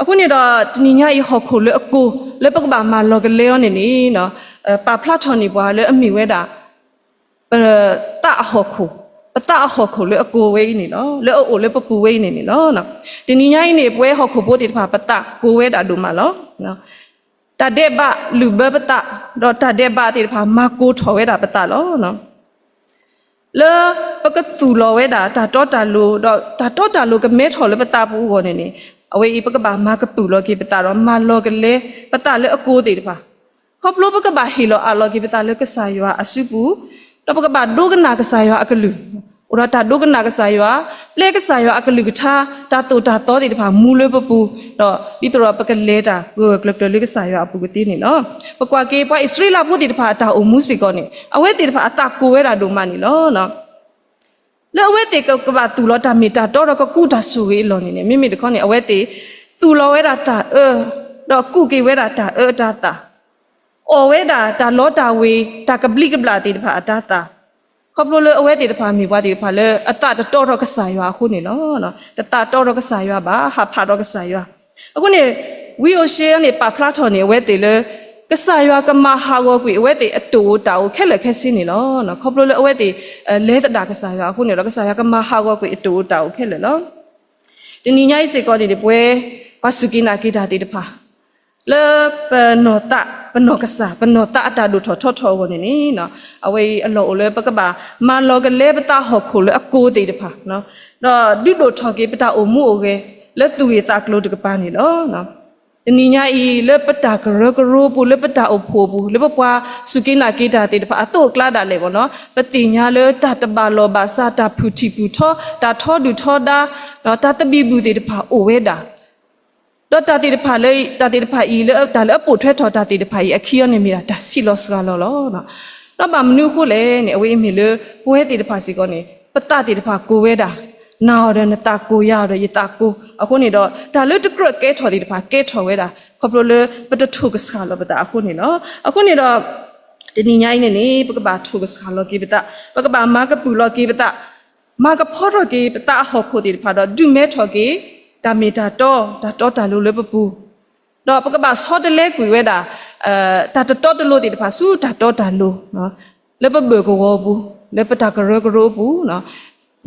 အဃိန့ၣ်ဒီး တနံၤညါအံၤ ဟီၣ်ခိၣ်လၢအကိၤ လၢပကဘၣ်မၤလီၤကလဲအီၤန့ၣ်န့ၣ် ပာ်ဖျါထီၣ်န့ၢ်ပှၤလၢအမ့ၢ်ဝဲဒၣ် ပသးအဟီၣ်ခိၣ်, ပသးအဟီၣ်ခိၣ်လၢအကိၤဝဲအံၤန့ၣ်လီၤ. လၢအအိၣ်လၢပပူၤဝဲအံၤန့ၣ်န့ၣ်လီၤ. တနံၤညါအံၤန့ၣ် ပဝဲဟီၣ်ခိၣ်ဖိသ့ၣ်တဖၣ် ပသးကိၤဝဲဒၣ်ဒိၣ်မးလီၤ. တၢ်ဒဲးဘးလုၣ်ဘၢပသး, ဒီးတၢ်ဒဲးဘးသ့ၣ်တဖၣ် မၤကိၤထီၣ်ဝဲဒၣ်ပသးလီၤ. လၢပကသူၣ်လီၤဝဲဒၣ်တၢ်တီတၢ်လိၤ ဒီးတၢ်တီတၢ်လိၤကမဲထီၣ်လၢပသးပူၤအဂီၢ်န့ၣ်န့ၣ် အဝဲအံၤပကဘၣ်မၤကပုာ်လီၤက့ၤပသးဒီး မၤလီၤကလဲပသးလၢအကိၤသ့ၣ်တဖၣ် ခီဖျိပကဘၣ်ဟ့ၣ်လီၤအးလီၤက့ၤပသးလၢကစၢ်ယွၤအစုပူၤ, ဒီးပကဘၣ်ဒိကနၣ်ကစၢ်ယွၤအကလုၢ်, အိၣ်ဒီးတၢ်ဒိကနၣ်ကစၢ်ယွၤ, ပျဲကစၢ်ယွၤအကလုၢ်ကထါ, တၢ်သိၣ်တၢ်သီသ့ၣ်တဖၣ်မူလၢပပူၤ, ဒီးဒ်သိးဒီးပကလဲၤတၢ်ဂၢၢ်ဂၢၢ်ကျၢၤကျၢၤလၢကစၢ်ယွၤအပူၤကသ့န့ၣ်လီၤ. ပကွၢ်က့ၤပှၤအံၣ်စရ့လးဖိသ့ၣ်တဖၣ်အတၢ်အိၣ်မူစ့ၢ်ကီးန့ၣ် အဝဲသ့ၣ်တဖၣ်အသးကိၤဝဲဒၣ်ဒိၣ်မးန့ၣ်လီၤ. လၢအဝဲသ့ၣ်ကကဘၣ်သူၣ်လီၤတၢ်မ့ၢ်တၢ်တီဒီးကကူးတၢ်ဆိၣ်ဂ့ၤအလီၢ်န့ၣ်န့ၣ် မ့မ့ၢ်တခီန့ၣ် အဝဲသ့ၣ်သူၣ်လီၤဝဲဒၣ်တၢ်အၢ, ဒီးကူးက့ၤဝဲဒၣ်တၢ်အၢတၢ်သး, အီၣ်ဝဲဒၣ်တၢ်လီတၢ်ဝ့ၤ တၢ်ကဘျံးကဘျၣ်သ့ၣ်တဖၣ်အတၢ်သး, ခီဖျိလၢအဝဲသ့ၣ်တဖၣ်မ့ၢ်ပှၤသ့ၣ်တဖၣ်လၢအသးတတီဒီးကစၢ်ယွၤအဃိန့ၣ်လီၤ. တသးတီဒီးကစၢ်ယွၤဘၣ်, ဟးဖးဒီးကစၢ်ယွၤ. အဃိန့ၣ် ဝံဧိၤၡ့န့ၣ် ပာ်ဖျါထီၣ်န့ၢ်အဝဲသ့ၣ်လၢ ကစၢ်ယွၤကမၤဟးဂီၤကွံာ်အဝဲသ့ၣ်အတၢ်အိၣ်တၢ်အီခဲလၢာ်ခဲဆ့န့ၣ်လီၤ. ခီဖျိလၢအဝဲသ့ၣ် လဲၤသဒၣ်ကစၢ်ယွၤအဃိန့ၣ်ဒီး ကစၢ်ယွၤကမၤဟးဂီၤကွံာ်အတၢ်အိၣ်တၢ်အီခဲလၢာ်လီၤ. တနံၤညါအံၤစ့ၢ်ကီးန့ၣ် ပဝဲပှၤစူၢ်က့ၤနာ်က့ၤတၢ်သ့ၣ်တဖၣ် လၢပနီၢ်သး ပနီၢ်ကစၢ် ပနီၢ်သးအတၢ်ဒိၣ်ထီၣ်ထီထီၣ်အဂီၢ်န့ၣ်န့ၣ် အဝဲအံၤအလီၢ်အိၣ်လၢပကဘၣ်မၤလီၤကလဲပသးဟီၣ်ခိၣ်လၢအကိၤသ့ၣ်တဖၣ် ဒီးဒုးဒိၣ်ထီၣ်က့ၤပတၢ်အိၣ်မူအိၣ်ဂဲၤ လၢသူၣ်ဂ့ၢ်သးကျိၤတကပၤန့ၣ်လီၤ. တနံၤညါအံၤ လၢပတၢ်ကရၢကရိပူၤ လၢပတၢ်အိၣ်ဖှိၣ်ပူၤ လၢပပှၤစူၢ်က့ၤနာ်က့ၤတၢ်သ့ၣ်တဖၣ်အသိးအကျါဒၣ်လဲာ်ဘၣ်နီၤ ပသ့ၣ်ညါလၢတၢ်တဘၣ်လီၢ်ဘၣ်စး တၢ်ဖုၣ်ထံၣ်ဖုၣ်ထီ တၢ်ထီဒုၣ်ထီဒါ တၢ်သဘံၣ်ဘုၣ်သ့ၣ်တဖၣ်အိၣ်ဝဲဒၣ် ဒီးတၢ်သ့ၣ်တဖၣ်လၢ တၢ်သ့ၣ်တဖၣ်အံၤ လၢတၢ်လၢအပိာ်ထွဲထီၣ်တၢ်သ့ၣ်တဖၣ်အံၤ အခံအီၤန့ၣ်မ့ၢ်ဒၣ် တၢ်ဆံးလီၤစှၤလီၤလီၤ. ဒီးဘၣ်မနုၤအဃိလဲၣ်န့ၣ် အဝဲအံၤမ့ၢ်လၢ ပဝဲသ့ၣ်တဖၣ်စ့ၢ်ကီးန့ၣ် ပသးသ့ၣ်တဖၣ်ကိးဝဲဒၣ် နၤအီၤဒီးနသးကိး ယၤအီၤဒီးယသးကိး အဃိန့ၣ်ဒီး တၢ်လၢတကြၢးကဲထီၣ်သ့ၣ်တဖၣ် ကဲထီၣ်ဝဲဒၣ် ခီဖျိလၢပတထိၣ်ကဆှၣ်လီၤပသးအဃိန့ၣ်လီၤ. အဃိန့ၣ်ဒီး တနံၤညါအံၤန့ၣ်န့ၣ် ပကဘၣ်ထိၣ်ကဆှၣ်လီၤက့ၤပသး ပကဘၣ်မၤကပုာ်လီၤက့ၤပသး မၤကဖီထီၣ်က့ၤပသးအဟီၣ်ခိၣ်သ့ၣ်တဖၣ်ဒီး ဒုးမဲထီၣ်က့ၤ တၢ်မ့ၢ်တၢ်တီ တၢ်တီတၢ်လိၤလၢပပူၤ, ဒီးပကဘၣ်ဆီတလဲကွံာ်ဝဲဒၣ် တၢ်တတီတလိၤသ့ၣ်တဖၣ်ဆူတၢ်တီတၢ်လိၤ လၢပဘၢၣ်ကဝီၤအပူၤ, လၢပတၢ်ကရၢကရိအပူၤ,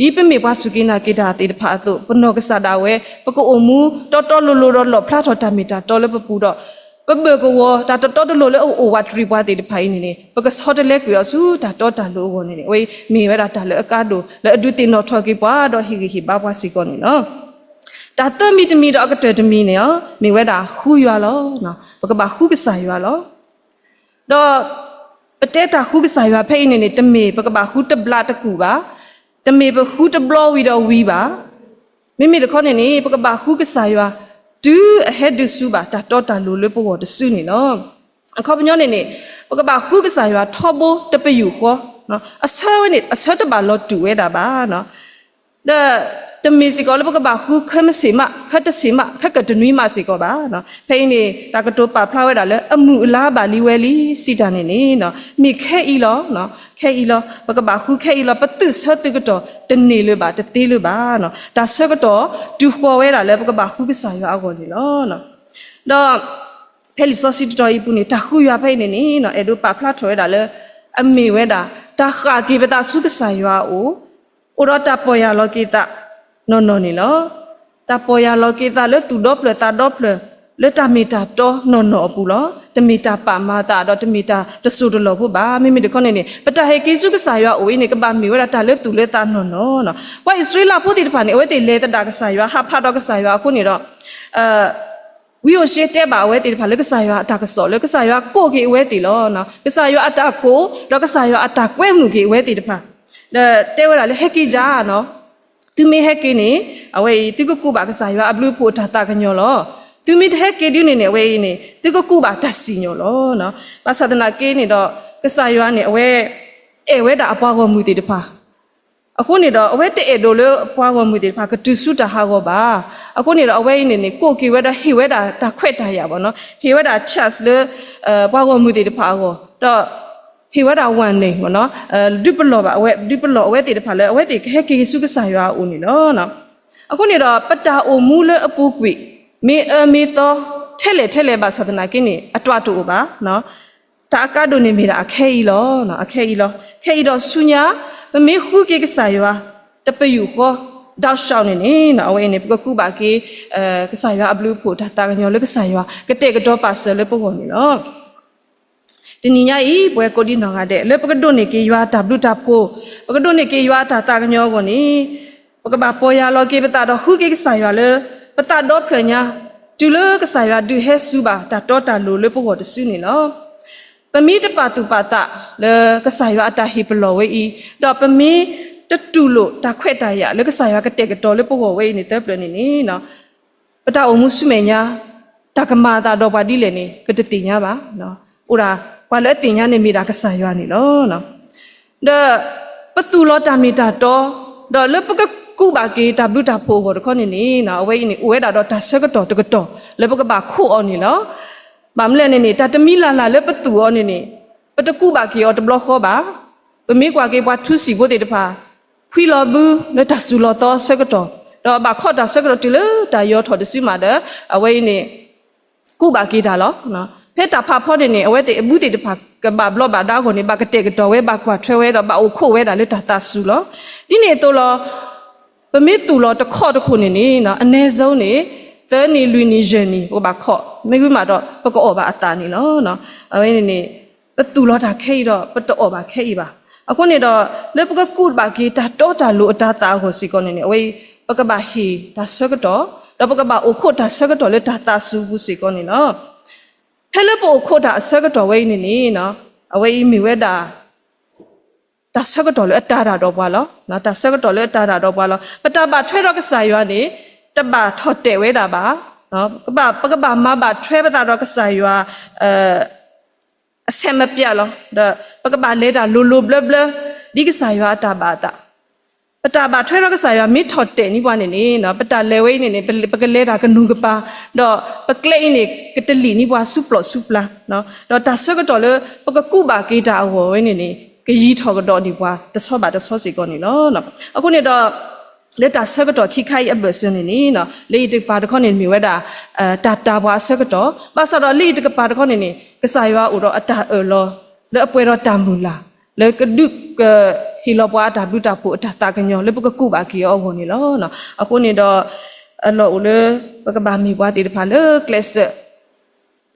ဒ်ပမ့ၢ်ပှၤစူၢ်က့ၤနာ်က့ၤတၢ်သ့ၣ်တဖၣ်အသိး ပနီၢ်ကစၢ်ဒၣ်ဝဲ ပကအိၣ်မူတီတီလိၤလိၤဒီးလီၣ်ဖျါထီၣ်တၢ်မ့ၢ်တၢ်တီလၢပပူၤဒီး ပဘၢၣ်ကဝီၤတၢ်တတီတလိၤလၢအအိၣ်ဝးတရံးပှၤသ့ၣ်တဖၣ်အံၤန့ၣ်န့ၣ် ပကဆီတလဲကွံာ်အီၤဆူတၢ်တီတၢ်လိၤအဂီၢ်န့ၣ်န့ၣ် အဝဲမ့ၢ်ဝဲဒၣ်တၢ်လၢအကါဒိၣ်လၢအဒုးသ့ၣ်နီၣ်ထီၣ်က့ၤပှၤဒီးဟ့ၣ်ဂံၢ်ဟ့ၣ်ဘါပှၤစ့ၢ်ကီးန့ၣ်လီၤ. တၢ်သၢမံၤတမံၤဒီးအကတၢၢ်တမံၤန့ၣ် မ့ၢ်ဝဲဒၣ်ဃုယွၤလီၤ. ပကဘၣ်ဃုကစၢ်ယွၤလီၤ. ဒီးပတဲတၢ်ဃုကစၢ်ယွၤဖဲအံၤန့ၣ်န့ၣ် တမ့ၢ်ပကဘၣ်ဃုတဘျးတကူာ်ဘၣ်, တမ့ၢ်ပဃုတဘျီဝံၤဒီးဝံၤဘၣ်. မ့မ့ၢ်တခီန့ၣ်န့ၣ် ပကဘၣ်ဃုကစၢ်ယွၤ တုၤအဟဲဒုးဆူဘၣ်တၢ်တီတၢ်လိၤလၢပဂီၢ်တစုန့ၣ်လီၤ. အခီပညီန့ၣ်န့ၣ် ပကဘၣ်ဃုကစၢ်ယွၤထီဘိတပယူာ်ဃီ, အဆၢဝဲန့ၣ် အဆၢတဘၣ်လီၤတူာ်ဝဲဒၣ်ဘၣ်. ဒီးတမ့ၢ်စ့ၢ်ကီးလၢပကဘၣ်ဃုခဲမုၢ်ဆ့ၣ်မး, ခဲတဆ့ၣ်မး, ခဲကတနွံမးစ့ၢ်ကီးဘၣ်. ဖဲအံၤန့ၣ် တၢ်ကတိၤပာ်ဖျါဝဲဒၣ်လၢ အမုၢ်အလါဘၣ်လံဝဲလံ စံးတၢ်န့ၣ်န့ၣ် မ့ၢ်ခဲအံၤလီၤ. ခဲအံၤလီၤ. ပကဘၣ်ဃုခဲအံၤလီၤ. ပသုးဆၢသုးကတီၢ်တန့ၢ်လၢၤဘၣ်, တသ့လၢၤဘၣ်. တၢ်ဆၢကတီၢ် တုၤဃီၤဝဲဒၣ်လၢပကဘၣ်ဃုကစၢ်ယွၤအဂီၢ်န့ၣ်လီၤ. ဒီးဖဲလံာ်စီဆှံတတီၤအံၤအပူၤန့ၣ် တၢ်ဃုယွၤဖဲအံၤန့ၣ်န့ၣ် အဲၣ်ဒိးပာ်ဖျါထီၣ်ဝဲဒၣ်လၢ အမ့ၢ်ဝဲဒၣ် တၢ်ဃၣ်က့ၤပသးဆူကစၢ်ယွၤအအိၣ်, အိၣ်ဒီးတၢ်ပီၢ်ယၢ်လီၤက့ၤသးနီၢ်နီၢ်န့ၣ်လီၤ. တၢ်ပီၢ်ယၢ်လီၤက့ၤသးလၢသူၣ်ဒီဖျၢၣ်သးဒီဖျၢၣ် လၢတၢ်မ့ၢ်တၢ်တီနီၢ်နီၢ်အပူၤလီၤ. တမ့ၢ်တၢ်ပာ်မၤသး ဒီးတမ့ၢ်တၢ်တစိၢ်တလီၢ်ဖိဘၣ်. မ့မ့ၢ်တခီန့ၣ်န့ၣ် ပတၢ်ဟဲက့ၤဆူကစၢ်ယွၤအအိၣ်အံၤန့ၣ် ကဘၣ်မ့ၢ်ဝဲဒၣ်တၢ်လၢသူၣ်လၢသးနီၢ်နီၢ်. ပှၤအံၣ်စရ့လးဖိသ့ၣ်တဖၣ်န့ၣ် အဝဲသ့ၣ်လဲၤသဒၣ်ကစၢ်ယွၤ ဟးဖးဒီးကစၢ်ယွၤအဃိန့ၣ်ဒီး ဝံဧိၤၡ့တဲဘၣ်အဝဲသ့ၣ်တဖၣ်လၢကစၢ်ယွၤအတၢ်ကစီၣ်လၢကစၢ်ယွၤကိးက့ၤအဝဲသ့ၣ်လီၤ. ကစၢ်ယွၤအတၢ်ကိး ဒီးကစၢ်ယွၤအတၢ်ကွဲမုာ်က့ၤအဝဲသ့ၣ်တဖၣ် ဒီးတဲဝဲဒၣ်လၢ ဟဲက့ၤယၤနီၤ, သုမ့ၢ်ဟဲက့ၤန့ၣ် အဝဲအံၤ သုကကူးဘၣ်ကစၢ်ယွၤအဘျုးအဖှိၣ်အတၢ်သးကညီၤလီၤ. သုမ့ၢ်တဟဲက့ၤဒုန့ၣ်န့ၣ် အဝဲအံၤန့ၣ် သုကကူးဘၣ်တၢ်စံၣ်ညီၣ်လီၤ. ဘၣ်ဆၣ်သနာ်က့န့ၣ်ဒီး ကစၢ်ယွၤန့ၣ် အဝဲအဲၣ်ဝဲဒၣ်အပှၤဂီၢ်မုၢ်သ့ၣ်တဖၣ် အဃိန့ၣ်ဒီး အဝဲတအဲၣ်ဒိးလၢပှၤဂီၢ်မုၢ်သ့ၣ်တဖၣ် ကတုၤဆူတၢ်ဟးဂီၤဘၣ်. အဃိန့ၣ်ဒီး အဝဲအံၤန့ၣ်န့ၣ် ကိးက့ၤဝဲဒီးဟ့ၣ်ဝဲဒၣ်တၢ်ခွဲးတၢ်ယာ်ဘၣ်နီၤ, ဟ့ၣ်ဝဲဒၣ် chance လၢ ပှၤဂီၢ်မုၢ်သ့ၣ်တဖၣ်အဂီၢ်, ဒီးဟ့ၣ်ဝဲဒၣ် warning ဘၣ်နီၤ, ဒုးပလီၢ်ဘၣ်အဝဲ, ဒုးပလီၢ်အဝဲသ့ၣ်တဖၣ်လၢ အဝဲသ့ၣ်ကဟဲက့ၤဆူကစၢ်ယွၤအအိၣ်န့ၣ်လီၤ. အဃိန့ၣ်ဒီး ပတၢ်အိၣ်မူလၢအပူၤကွံာ် မ့ၢ်အၢမ့ၢ်သီ ထဲလဲၣ်ထဲလဲၣ်ဘၣ်ဆၣ်သနာ်က့န့ၣ် အတၢ်တအိၣ်ဘၣ် တၢ်အကါဒိၣ်န့ၣ်မ့ၢ်ဒၣ်အခဲအံၤလီၤ. အခဲအံၤလီၤ. ခဲအံၤဒီးဆူညါ ပမ့ၢ်ဃုက့ၤကစၢ်ယွၤ တပယူာ်ဃီ ဒၣ်ရှီန့ၣ်န့ၣ် အဝဲအံၤန့ၣ် ပကကူးဘၣ်က့ၤ ကစၢ်ယွၤအဘျုးအဖှိၣ် တၢ်သးကညီၤလၢကစၢ်ယွၤ ကတဲာ်ကတီၤပာ်စၢၤလၢပဂီၢ်န့ၣ်လီၤ. တနံၤညါအံၤ ပဝဲကိးဒံနီၢ်ဂၤဒဲး လၢပကဒိးန့ၢ်က့ၤယွၤအတၢ်ဘျုးတၢ်ဖှိၣ်, ပကဒိးန့ၢ်က့ၤယွၤအတၢ်သးကညီၤအဂီၢ်န့ၣ် ပကဘၣ်ပီၢ်ယၢ်လီၤက့ၤပသးဒီးဃုက့ၤကစၢ်ယွၤလၢ ပသးဒီဖျၢၣ်ညါ, တုၤလၢကစၢ်ယွၤဒုးဟဲစူၤဘၣ်တၢ်တီတၢ်လိၤလၢပဂီၢ်တစုန့ၣ်လီၤ. ပမ့ၢ်တပာ်သူၣ်ပာ်သးလၢကစၢ်ယွၤအတၢ်ဟ့ၣ်ပလီၢ်ဝဲအံၤ, ဒီးပမ့ၢ်တတူၢ်လိာ်တၢ်ခွဲးတၢ်ယာ်လၢကစၢ်ယွၤကတဲာ်ကတီၤလၢပဂီၢ်ဝဲအံၤန့ၣ် သၢဖျၢၣ်န့ၣ်န့ၣ် ပတၢ်အိၣ်မူဆူမဲာ်ညါ တၢ်ကမၤအသးဒီးပှၤဒ်လဲၣ်န့ၣ် ပတသ့ၣ်ညါဘၣ်. အိၣ်ဒၣ်ပှၤလၢအသ့ၣ်ညါန့ၣ်မ့ၢ်ဒၣ်ကစၢ်ယွၤန့ၣ်လီၤ. ဒီးပသူၣ်လီၤတၢ်မ့ၢ်တၢ်တီ, ဒီးလၢပကကူးဘၣ်က့ၤတၢ်ဘျုးတၢ်ဖှိၣ်အဂီၢ်တခီန့ၣ်န့ၣ် အဝဲအံၤန့ၣ် အိၣ်ဝဲဒၣ်ဒီးတၢ်ဆၢကတီၢ်တကတီၢ်လၢပကဘၣ်ခိးအီၤန့ၣ်လီၤ. ဘၣ်မနုၤလဲၣ်န့ၣ်န့ၣ် တၢ်တမံၤလၢ်လၢ်လၢပသူၣ်အီၤန့ၣ်န့ၣ် ပတကူးဘၣ်က့ၤအီၤတဘျီဃီဘၣ်. ပမ့ၢ်ကွၢ်က့ၤပှၤထူစံာ်ဖိသ့ၣ်တဖၣ် ဖှံလီၤဘုလၢတၢ်စူၤလီၤသီအဆၢကတီၢ်, ဒီးဘၣ်ခိးတၢ်ဆၢကတီၢ်တုၤလၢတၢ်ယီၤထီၣ်တစုမးဒီး အဝဲအံၤန့ၣ် ကူးဘၣ်က့ၤတၢ်လီၤ. ဖဲတၢ်ဖးဖီန့ၣ်န့ၣ် အဝဲသ့ၣ်အဘုသ့ၣ်တဖၣ် ကဘၣ်ဘျီးဘၣ်ဒါအဂီၢ်န့ၣ် ဘၣ်ကတဲာ်ကတီၤဝဲ ဘၣ်ကွၢ်ထွဲဝဲဒီး ဘၣ်အိၣ်ခိးဝဲဒၣ်လၢတၢ်သးစူၤလီၤ. ဒ်န့ၣ်အသိးလီၤ ပမ့ၢ်သူၣ်လီၤတခီတခိၣ်န့ၣ်န့ၣ် အနည်းဆုံးန့ၣ် သၢနံၣ်လွံၢ်နံၣ်ယဲၢ်နံၣ် ပကဘၣ်ခိး, မ့ၢ်ဂ့ၤမးဒီး ပကအီၣ်ဘၣ်အသးန့ၣ်လီၤ. အဝဲန့ၣ်န့ၣ် ပသူၣ်လီၤတၢ်ခဲအံၤဒီး ပတအီၣ်ဘၣ်ခဲအံၤဘၣ်. အဃိန့ၣ်ဒီး လၢပကကူးဘၣ်က့ၤတၢ်တီတၢ်လိၤအတၤသၣ်အဂီၢ်စ့ၢ်ကီးန့ၣ်န့ၣ် အဝဲအံၤ ပကဘၣ်ဟ့ၣ်တၢ်ဆၢကတီၢ်, ဒီးပကဘၣ်အိၣ်ခိးတၢ်ဆၢကတီၢ်လၢတၢ်သးစူၤပူၤစ့ၢ်ကီးန့ၣ်လီၤ. ဖဲလၢပအိၣ်ခိးတၢ်အဆၢကတီၢ်ဝဲအံၤန့ၣ်န့ၣ် အဝဲအံၤမ့ၢ်ဝဲဒၣ် တၢ်ဆၢကတီၢ်လၢအတၤတၢ်ဒီးပှၤလီၤ. တၢ်ဆၢကတီၢ်လၢအတၤတၢ်ဒီးပှၤလီၤ. ပတၢ်ဘၣ်ထွဲဒီးကစၢ်ယွၤန့ၣ် တဘၣ်ထီၣ်တဲာ်ဝဲဒၣ်ဘၣ်. ပကဘၣ်မၤဘၣ်ထွဲပသးဒီးကစၢ်ယွၤ အဆဲးမပြတ်လီၤ. ဒီးပကဘၣ်လဲၤတၢ်လိၤလိၤဘျၢဘျၢ ဒ်ကစၢ်ယွၤအတၢ်ဘၣ်အသး. ပတၢ်ဘၣ်ထွဲဒီးကစၢ်ယွၤမ့ၢ်ထီၣ်တဲာ်န့ၢ်ပှၤန့ၣ်န့ၣ် ပတၢ်လဲၤဝဲအံၤန့ၣ်န့ၣ် ပကလဲၤတၢ်ကနူၤကပၤ, ဒီးပကျဲအံၤန့ၣ် ကတလံာ်န့ၢ်ပှၤဆူပျီၣ်ဆူပျၢ်, ဒီးတၢ်ဆၢကတီၢ်လၢပကကူးဘၣ်က့ၤတၢ်အဂီၢ်ဝဲန့ၣ်န့ၣ် ကယံၤထီၣ်ကဒီးဒံးပှၤတဆီဘၣ်တဆီစ့ၢ်ကီးန့ၣ်လီၤ. အဃိန့ၣ်ဒီး လၢတၢ်ဆၢကတီၢ်ခံခါအံၤအဘၢၣ်စၢၤန့ၣ်န့ၣ် လၢအံၤတကပၤတခီန့ၣ်မ့ၢ်ဝဲဒၣ် တၢ်တာ်ပှၤအဆၢကတီၢ် ဘၣ်ဆၣ်ဒီးလၢအံၤတကပၤတခီန့ၣ်န့ၣ် ကစၢ်ယွၤအိၣ်ဒီးအတၢ်အၢၣ်လီၤ လၢအပှဲၤဒီးတၢ်မုၢ်လၢ် လၢကဒုးကဟ့ၣ်လီၤပှၤအတၢ်ဘျုးတၢ်ဖှိၣ်အတၢ်သးကညီၤ လၢပကကူးဘၣ်က့ၤအီၤအဂီၢ်န့ၣ်လီၤ. အဃိန့ၣ်ဒီး အလီၢ်အိၣ်လၢ ပကဘၣ်မ့ၢ်ပှၤသ့ၣ်တဖၣ်လၢကျဲးစၢး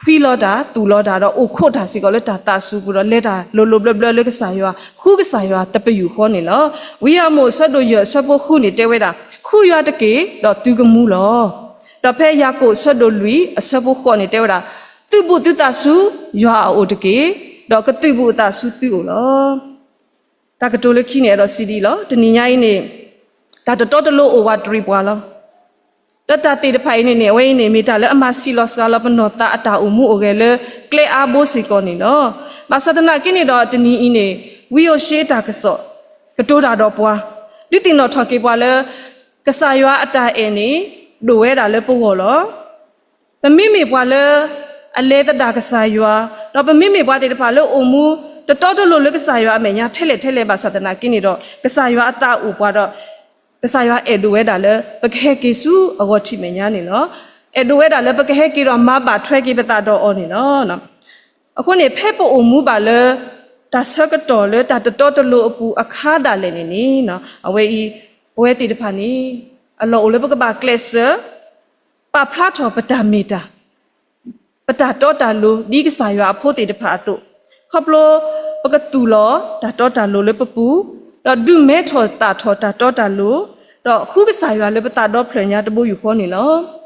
ဖှံလီၤတၢ် သူၣ်လီၤတၢ် ဒီးအိၣ်ခိးတၢ်စ့ၢ်ကီးလၢတၢ်သးစူၤပူၤဒီး လဲၤတၢ်လိၤလိၤဘျၢဘျၢလၢကစၢ်ယွၤ ဃုကစၢ်ယွၤတပယူာ်ဃီန့ၣ်လီၤ. ဝံအၤမိၣ်အဆၢဒိၣ်ယဲၢ်အဆၢဖိဃုန့ၣ်တဲဝဲဒၣ် ဃုယွၤတက့ၢ် ဒီးသုကမူလီၤ. ဒီးဖဲယၤကိာ်အဆၢဒိၣ်လွံၢ်အဆၢဖိဃိးန့ၣ်တဲဝဲဒၣ် သုးဘူးသုသးဆူယွၤအအိၣ်တက့ၢ်, ဒီးကသုးဘူးအသးဆူသုအိၣ်လီၤ. တၢ်ကတိၤလၢခံန့ၣ် အဲၣ်ဒိးစံးဒ်အံၤလီၤ. တနံၤညါအံၤန့ၣ် တၢ်တတီတလိၤအိၣ်ဝးတရံးပှၤလီၤ. လၢတၢ်သ့ၣ်တဖၣ်အံၤန့ၣ်န့ၣ် အဝဲအံၤန့ၣ် မ့ၢ်တၢ်လၢအမၤဆံးလီၤစှၤလီၤပနီၢ်သးအတၢ်အိၣ်မူအိၣ်ဂဲၤလၢကျဲအါဘိစ့ၢ်ကီးန့ၣ်လီၤ. ဘၣ်ဆၣ်သနာ်က့န့ၣ်ဒီး တနံၤအံၤန့ၣ် ဝံဧိၤၡ့အတၢ်ကစီၣ် ကတိၤတၢ်ဒီးပှၤ ဒုးသ့ၣ်နီၣ်ထီၣ်က့ၤပှၤလၢ ကစၢ်ယွၤအတၢ်အဲၣ်န့ၣ် ဒိၣ်ဝဲဒၣ်လၢပဂီၢ်လီၤ. ပမ့မ့ၢ်ပှၤလၢ အလဲၤသဒၣ်ကစၢ်ယွၤ, ဒီးပမ့မ့ၢ်ပှၤသ့ၣ်တဖၣ်လၢအိၣ်မူ တတီတလိၤလၢကစၢ်ယွၤအမဲာ်ညါထဲလဲၣ်ထဲလဲၣ်ဘၣ်ဆၣ်သနာ်က့န့ၣ်ဒီး ကစၢ်ယွၤအသးအိၣ်ပှၤဒီး ကစၢ်ယွၤအဲၣ်ဒိးဝဲဒၣ်လၢ ပကဟဲက့ၤဆူအဂီၢ်ထံးမဲာ်ညါန့ၣ်လီၤ. အဲၣ်ဒိးဝဲဒၣ်လၢပကဟဲက့ၤဒီးမၤဘၣ်ထွဲက့ၤပသးဒီးအီၤန့ၣ်လီၤ. အဃိန့ၣ် ဖဲပအိၣ်မူဘၣ်လၢ တၢ်ဆၢကတီၢ်လၢတၢ်တတီတလိၤအပူၤအခါဒၣ်လဲာ်န့ၣ်န့ၣ် အဝဲအံၤ ပဝဲသ့ၣ်တဖၣ်န့ၣ် အလီၢ်အိၣ်လၢပကဘၣ်ကျဲးစၢး ပာ်ဖျါထီၣ်ပတၢ်မ့ၢ်တၢ် ပတၢ်တီတၢ်လိၤ ဒ်ကစၢ်ယွၤအဖိသ့ၣ်တဖၣ်အသိး, ခီဖျိ ပကသူၣ်လီၤတၢ်တီတၢ်လိၤလၢပပူၤ, ဒီးဒုးမဲထီၣ်သၣ်ထီၣ်တၢ်တီတၢ်လိၤ, ဒီးဃုကစၢ်ယွၤလၢပသးဒီဖျၢၣ်ညါတဘိယူၢ်ဃီန့ၣ်လီၤ.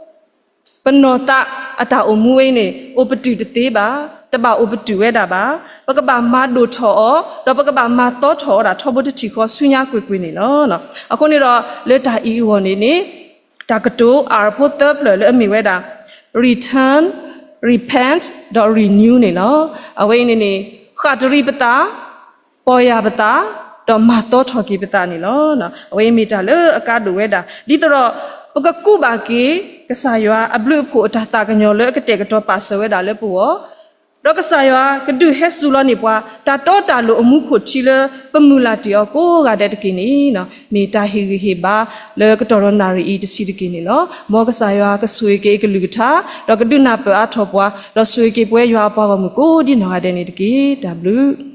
ပနီၢ်သးအတၢ်အိၣ်မူဝဲအံၤန့ၣ် အိၣ်ပတုာ်တသ့ဘၣ်, တဘၣ်အိၣ်ပတုာ်ဝဲဒၣ်ဘၣ်. ပကဘၣ်မၤဒိၣ်ထီၣ်အီၤ, ဒီးပကဘၣ်မၤသီထီၣ်အီၤဒၣ်ထီဘိတထံၣ်ဃီဆူညါကွ့ၢ်ကွ့ၢ်န့ၣ်လီၤ. အဃိန့ၣ်ဒီး လၢတၢ်အံၤအဂီၢ်န့ၣ်န့ၣ် တၢ်ကတိၤ R ဖိသၢဖျၢၣ်လၢအမ့ၢ်ဝဲဒၣ် return, repent ဒီး renew န့ၣ်လီၤ. အဝဲအံၤန့ၣ်န့ၣ် ဃၣ်တရံးပသး, ပီၢ်ယာ်ပသး, ဒီးမၤသီထီၣ်က့ၤပသးန့ၣ်လီၤ. အဝဲအံၤမ့ၢ်တၢ်လၢအကါဒိၣ်ဝဲဒၣ် ဒ်သိးဒီး ပကကူးဘၣ်က့ၤ ကစၢ်ယွၤအဘျုးအဖှိၣ်အတၢ်သးကညီၤလၢအကတဲာ်ကတီၤပာ်စၢၤဝဲဒၣ်လၢပဂီၢ် ဒီးကစၢ်ယွၤကဒုးဟဲစူၤလီၤန့ၢ်ပှၤ တၢ်တီတၢ်လိၤအမူခိၣ်ထံလၢပမုၢ်လၢ်တ့ၢ်အီၤကိးဂၤဒဲးတက့ၢ်န့ၣ် မ့ၢ်တၢ်ဟ့ၣ်ဂံၢ်ဟ့ၣ်ဘါလၢကတီၢ်ဒီးနၣ်ရံၣ်အံၤတဆံးတက့ၢ်န့ၣ်လီၤ. မ်ကစၢ်ယွၤကဆိၣ်ဂ့ၤက့ၤအကလုၢ်ကထါ ဒီးကဒုးနၢ်ပၢၢ်အါထီၣ်ပှၤ ဒီးဆိၣ်ဂ့ၤက့ၤပဝဲယွၤအပှၤဂီၢ်မုၢ်ကိးဒ်နီၢ်ဂၤဒဲးန့ၣ်တက့ၢ်. တၢ်ဘျုး